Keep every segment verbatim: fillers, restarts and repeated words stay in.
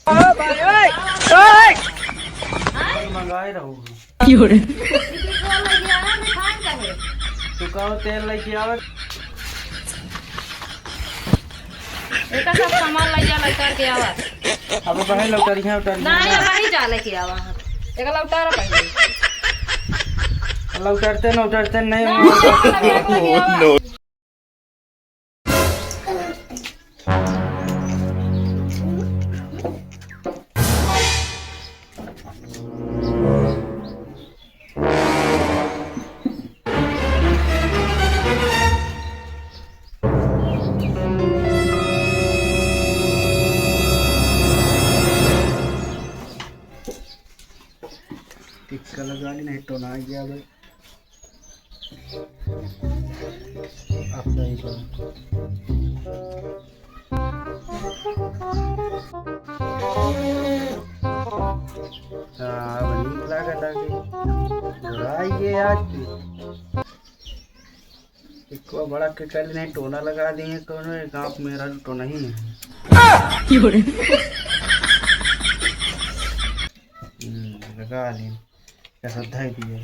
ओ भाई, ओए, ओए। मंगाए रहू। क्यों रे? तू का तेल लेके आवे? एका सब सामान लइया लौटार के आवा। अब कहे लौटारी है, उतारी ना, है। ये वही जा लेके आवा। एक लौटार पहले। लौटारते न, उतारते नहीं। ना, ये वाला बैग लेके आवा। टिक्का लगा ली, नहीं तो ना आ गया भाई। आप नहीं करो। हाँ, अब नीक लागत आगे। बुराई ये आज की। एको बड़ा के कल नहीं टोना लगा दिए, कौनो एक आँख मेरा टोना ही नहीं। हम्म, लगा ली। कैसा धई दिए।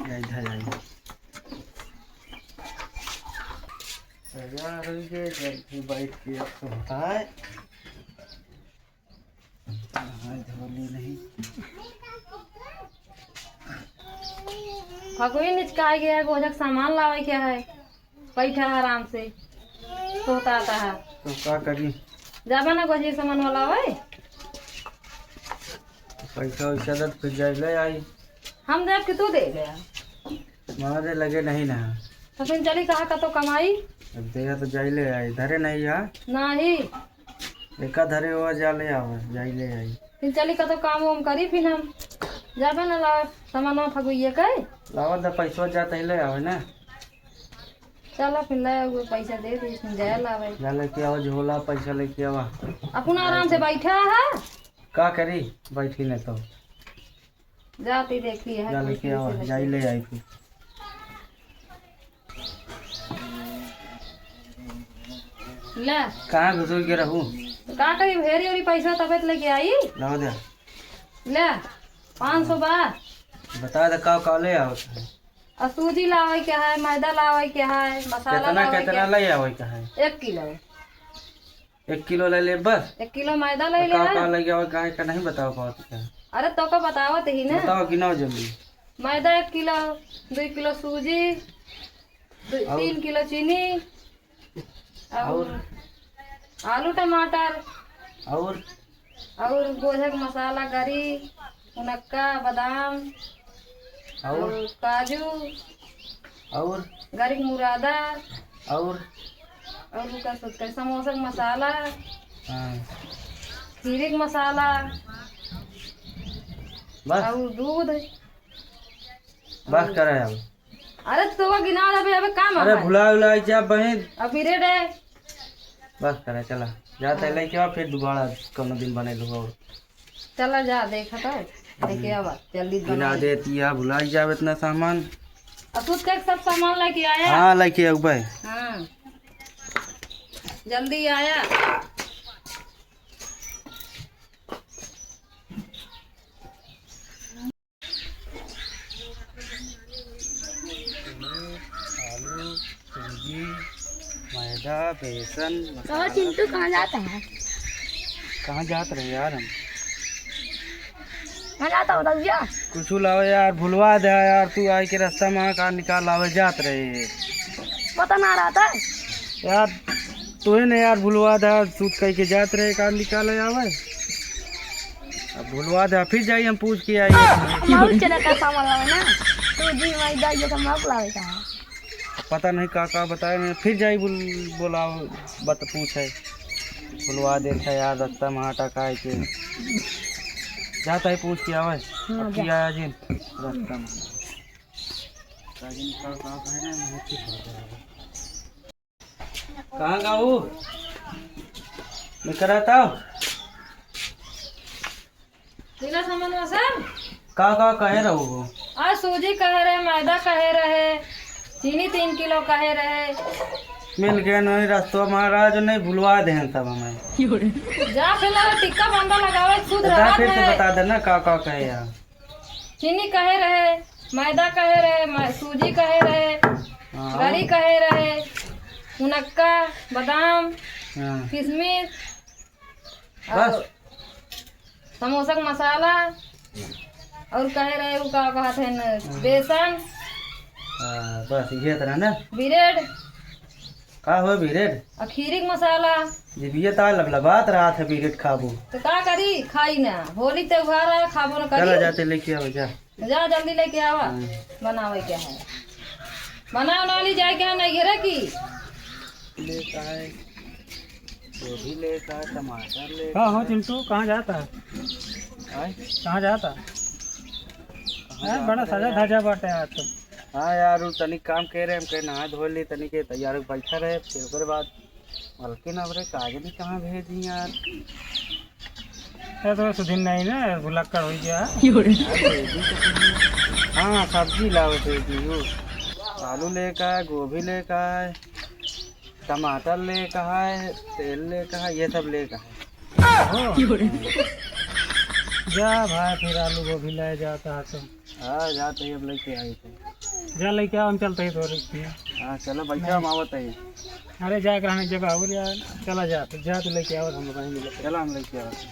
जाई, धई, जाई। तैयार हो गए, जल्दी बैठ के अब तो होता है। हाँ, झोली नहीं। फगुई निचकाई गया है, गोझक सामान लावे के है। बैठा आराम से, सोता आता है। तो का करी? जाबा ना गोझी सामान वाला आवे। पैसा वैसा दे, फिर जाए ले आई। हम देब कि तू दे दे? हमारे लगे नहीं ना। तो फिर चली कहाँ का तो कमाई? अब देगा तो जाई ले आई, धरे नहीं यार। नहीं। एका धरे हुआ जा ले आवे, जाई ले आई। फिर चली का तो काम वाम करी, फिर हम जाबे ना लावे सामानवा फगुइये के। लावा द पैसवा जात ही ले आवे ना। चला फिर ले आवे, पैसा दे दे, फिर जाए लावे। जा लेके आवा झोला, पैसा लेके आवा। अपना आराम से बैठा है। का करी, बैठी नहीं तो। जाती देखी है जा लेके आवा, जाई ले आई फिर। ले। कहाँ घुसुर के रहू? तो का करी, भेरी ओरी पैसा तबे तो लेके आई। लाओ दे। ले, पाँच सौ बा। बता दे का का ले आओ। आ सूजी लावे के है, मैदा लावे के है, मसाला कितना, लावे के कितना है। ले आवे के है? एक किलो। एक किलो ले ले बस। एक किलो मैदा ले तो का लेना। का ले आवे, काहे का नहीं बताओ पावत का? अरे तो का बतावत ही ना। बताओ, गिनाओ जल्दी। मैदा एक किलो, दुई किलो सूजी, दुई, और? तीन किलो चीनी, और और? आलू टमाटर, और? और गोझक मसाला, गरी, मुनक्का, बादाम, और? और काजू, और? गरी के मुरादा, और? और का सोच कर समोसा के मसाला, हाँ। खीरे के मसाला, बस? और दूध। बस करे अब। अरे तो गिना दे अबे, अबे काम अरे है। भुला उला जा बहिन। अभी रे रे। बस करे, चला। जाते हाँ। लेके आ, फिर दोबारा कोनो दिन बने लो और। चला जा, देखा तो। लेके आवा, जल्दी गिना बना। देती है, भुला ही जावे इतना सामान। और तू तक सब सामान लेके आया? हाँ, लेके आऊ भाई। हाँ। जल्दी आया। आलू, सूजी, मैदा, बेसन, कहो मसाला। चिंटू, कहाँ जाता है? कहाँ जात रहे यार हम? कहाँ जाता हो रउआ? कुछ लाओ यार, भुलवा दे यार, तू आई के रास्ता में का निकाल आवे जात रहे। पता ना रहता है। यार, तोहे ने यार भुलवा दे, सूत कह के जात रहे, का निकाले आवे। अब भुलवा दे, फिर जाई हम पूछ के आई। माउस चला का सामान लावे ना, सूजी, मैदा, ये सब माउस लावे का है। पता नहीं का का बताए, मैं फिर जाई बुल-, बोलाओ, बत पूछे, भुलवा देता यार, रास्ता में आटा काहे के। जाता है पूछ के आवे, हाँ, अब जा। किया आज रास्ता में। राजन का का कहे ना, मैं ठीक बात है। कहाँ गाऊ? निकरा था? लीला सामान वा सब? का, का कहे रहू हो? आ सूजी कहे रहे, मैदा कहे रहे, चीनी तीन किलो कहे रहे, मिल गए नहीं रस्तवा महाराज, नहीं भुलवा देहन सब हमें। जा फिर लगा टिक्का बंदा लगावे, शुद्ध जा रहत फिर से है। बता देना का का कहे यार। चीनी कहे रहे, मैदा कहे रहे, मै-, सूजी कहे रहे, हाँ। गरी कहे रहे, मुनक्का, बादाम, हाँ। किशमिश, बस। और समोसा का मसाला, और कहे रहे उ का कहत है न, हाँ। बेसन। हाँ, बस इहे तरह ना। ब्रेड। का हो ब्रेड? और खीरी का मसाला। जिभिया ता लबलबात रहत है ब्रेड खाबो। तो का करी, खाई ना। होली त्योहार है, खाबो ना करी। चला जाते लेके आओ जा। जा जल्दी लेके आवा। हाँ। बनावे क्या है? बनाओ ना ली जाए क्या नहीं घरे की? लेता है, गोभी लेता है, टमाटर लेता का हो है। चिंटू, कहाँ जाता है? आय? कहाँ जाता? कहाँ हैं, जाता बड़ा है सजा यार? धजा बाटे आज तो। हाँ यार, उ तनिक काम कह रहे, हम कहे नहा धो ली, तनिक के तैयार हो बैठा रहे, फिर ओकरे बाद मलकिन अब रे काजनी कहाँ भेजी यार? ये तो सुधीन नहीं ना, भुलक्कड़ हो गया है। यार, भेजी तो कुछ। हाँ, सब्जी लाओ भेजी हो। आलू लेकर आए, गोभी लेकर आए, टमाटर लेकर आए, तेल लेकर आए, ये सब लेकर आए। हो। जा भाई, फिर आलू गोभी ले जाता है तो। हाँ, जाते ही अब लेके आई थे। जा लेके आओ, हम चलते ही थोड़ी सी। हाँ, चलो बैठा, हम आवत ही। अरे, जाए के रहने जगह और यार, चला जा, जा तो लेके आओ, हम लोग कहीं मिलते। चला, हम लेके आवत ही।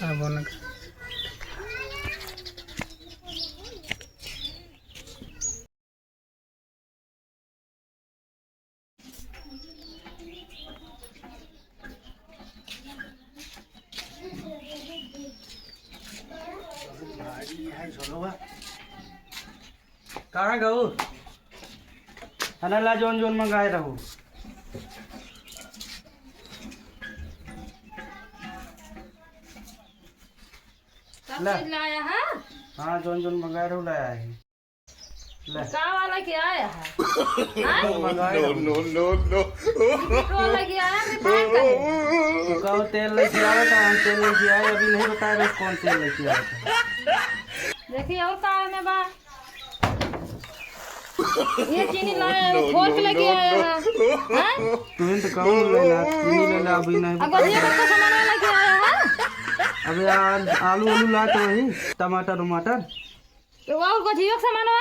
अब उनका कहाँ गऊ? खाना ला, जौन जौन मंगाए रहू। सब ला। चीज लाया है? हाँ, जौन जौन मंगाए रहू, लाया है। ले। का वाला के आया है? हाँ? मंगाए रहू। No, no, no, no। का वाला के आया, refined का है? तो कौन तेल लेके आया था? हम तेल लेके आए, अभी नहीं बताया बस कौन तेल लेके आया था। देखिए, और का में बा? ये चीनी लाया है, वो फोर्क लेके आया है। हाँ? तुरंत कौन लेना? चीनी लेना, अभी नहीं अब बताया। ये कौन सा सामान लेके आया है? अबे यार, आलू, आलू ला तो वही, टमाटर, उमाटर। तो और कुछ यो सामान बा?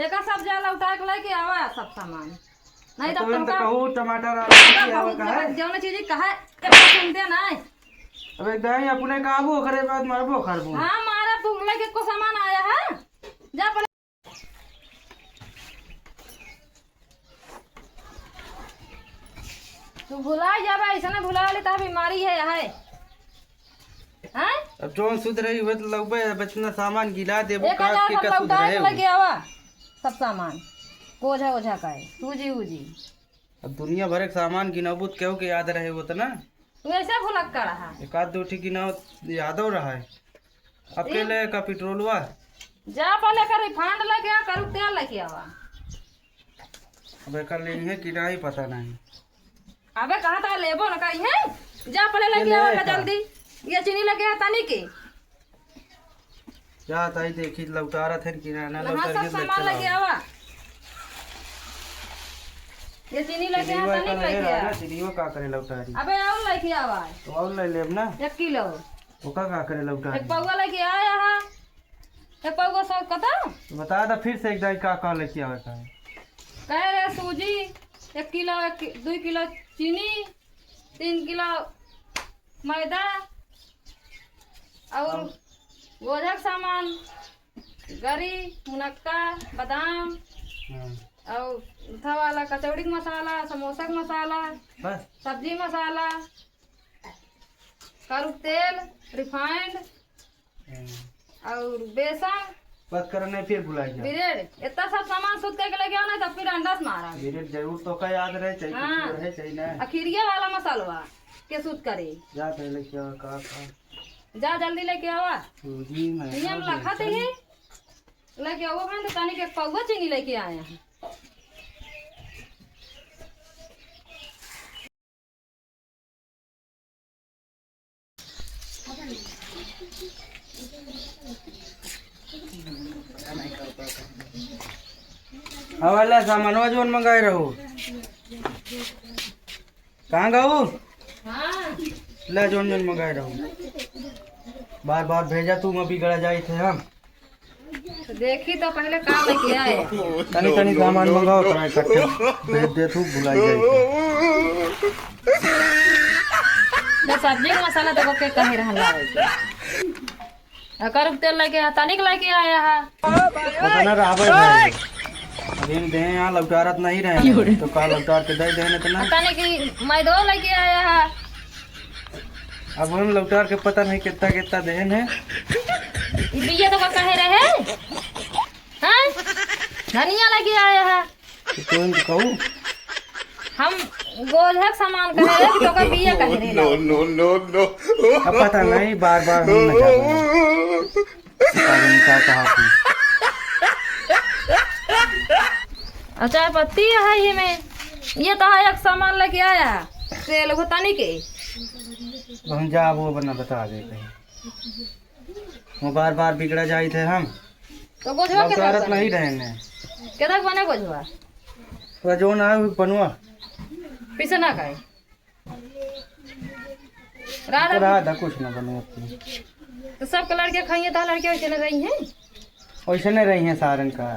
एका सब जा लौटा के लेके आवा सब सामान। नहीं तो तो तुरंत तनका कहू टमाटर आलू तनका लेके आवा बहुत कहा है? जौन चीज कहा है, एक सुनते ना है। अब एक दाई अपने काबू, ओकरे बाद मारबो करबो। हाँ, मारा तू लेके को सामान आया है? जा पहले। तू भुला जाबा, ऐसा ना भुला ले, ता बीमारी है, है। हैं? अब जौन सुध रही, वह तो लउबे, बचना सामान गिला देबो, एक काट हजार के सब का सुध लौटा रहे के हो। लेके आवा, सब सामान, ओझा, ओझा का है, सूजी, उजी। अब दुनिया भर के सामान गिनबू, तो केहू के याद रहे वो तो ना? तू ऐसे भुलक्कड़ रहा। एक आध दो ठी गिनाओ, यादव रहा है। अकेले का पेट्रोलवा? जा पहले का refined लेके आ, करू तेल लेके आवा। अब एकर लेनी है कि नहीं, पता नहीं। अबे कहाँ तक लेबो न कहीं है? जा पहले के लेके आवा लेवे का का? जल्दी। ये चीनी लेके आ तनी के। जा ताई देखी लौटारत है कि ना, ना हाँ, लौटारिए सब सामान लेके आवा। ये चीनी लेके आ तनी के लेके आ। चीनी का करे लौटारी? अबे और लेके आवा। तो और ले लेब ना। एक किलो। ओका का करे लौटारी? एक पौवा लेके आया है। एक पौवा सौ कता? तो बता दा फिर से एक दाई का का लेके आवे का है। कहे रहे सूजी एक किलो, एक कि-, दुई किलो चीनी, तीन किलो मैदा और और? ओझा के सामान, गरी, मुनक्का, बादाम हाँ। और उठा वाला कचौड़ी के मसाला, समोसा के मसाला, बस। सब्जी मसाला, करू तेल, refined हम्म। और बेसन। बस कर नहीं, फिर भुला गया। ब्रेड, इतना सब सामान सुध करके लेके आओ, नहीं तो फिर अंडा से मारा। ब्रेड जरूर तो का याद रहे, चाहे हाँ। कुछ रहे, चाहे नहीं। अखिरिया वाला मसालवा के सुध करे। जा पहले क्या, का, का? जा जल्दी लेके आवा। सूजी, मैदा, ये हम लखत बेसन। ही लेके आओ, हम तो तनी के पौवा चीनी लेके आए हैं। अब ले सामानवा जौन मंगाए रहो। कहाँ गऊ? ले जौन जौन मंगाए रहो। बार बार भेजा तू, मैं बिगड़ा जाई थे हम। तो देखी तो पहले का लेके आए। तनी तनी सामान मंगाओ, तोरा इकट्ठे भेज दे तू, भुलाई जाई थे। ले सब्जी का मसाला तो के कहे रहला है। अकर तेल लेके आ, तनिक लेके आया है। उतना रहबे भाई। अभी हम देहे यहाँ लौटारत नहीं रहे, तो का लौटार के दे देहे इतना? आ, तनिक मैदो लेके आया है। अब हम लौटार के पता नहीं कितना कितना देहे हैं। ई बिया तो का कहे रहे? हैं? धनिया लेके आया है। तो तुम कहू। हम गोधक सामान कहे रहे कि तोका बिया कहे रहे। No, no, no, no। अब पता नहीं, बार बार हम न जाबे। पता नहीं का कहा थी। अच्छा, पत्ती है ये में, ये तो है एक सामान लेके आया, तेल को तनी के। अब हम जाब वो बना बता दे कहीं। वो बार बार बिगड़ा जाई थे हम। तो गोझवा के लौटारत नहीं रहे ने। केतक बने गोझवा? तो जो ना है, वो बनवा। पीसे ना खाए। राधा रहा था, कुछ ना बने अपनी। तो सबके लड़के खाइए, तो लड़के वैसे न रही हैं। वैसे नहीं रही हैं सारन का।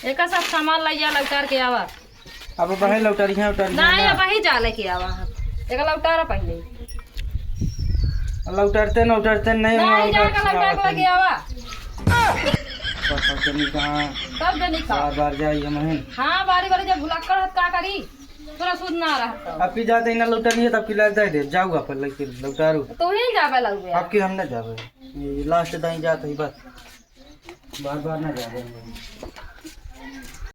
एका सब सामान लइया लौटार के आवा। अब बहे लौटरिया, उटरिया नहीं, ना। अब ही जा लेके आवा हम। एका लौटारा पहले। लौटरते न उटरते नहीं, नहीं, वहाँ जाके लौटार के लेके आवा। सब जनी कहाँ? सब जनी का। बार बार जाई हम हैं। हाँ, बारी बारी जब भुलक्कड़ हत का करी? तोरा सूद ना रहत। अब की जाते ही ना लौटरिया, तब की लग दे दे। जाऊ आप लेके लौटारू। तो ही जाबे लगे। अब की हम ना जाबे। ये लास्ट दाई जात ही बस। बार बार ना जाबे।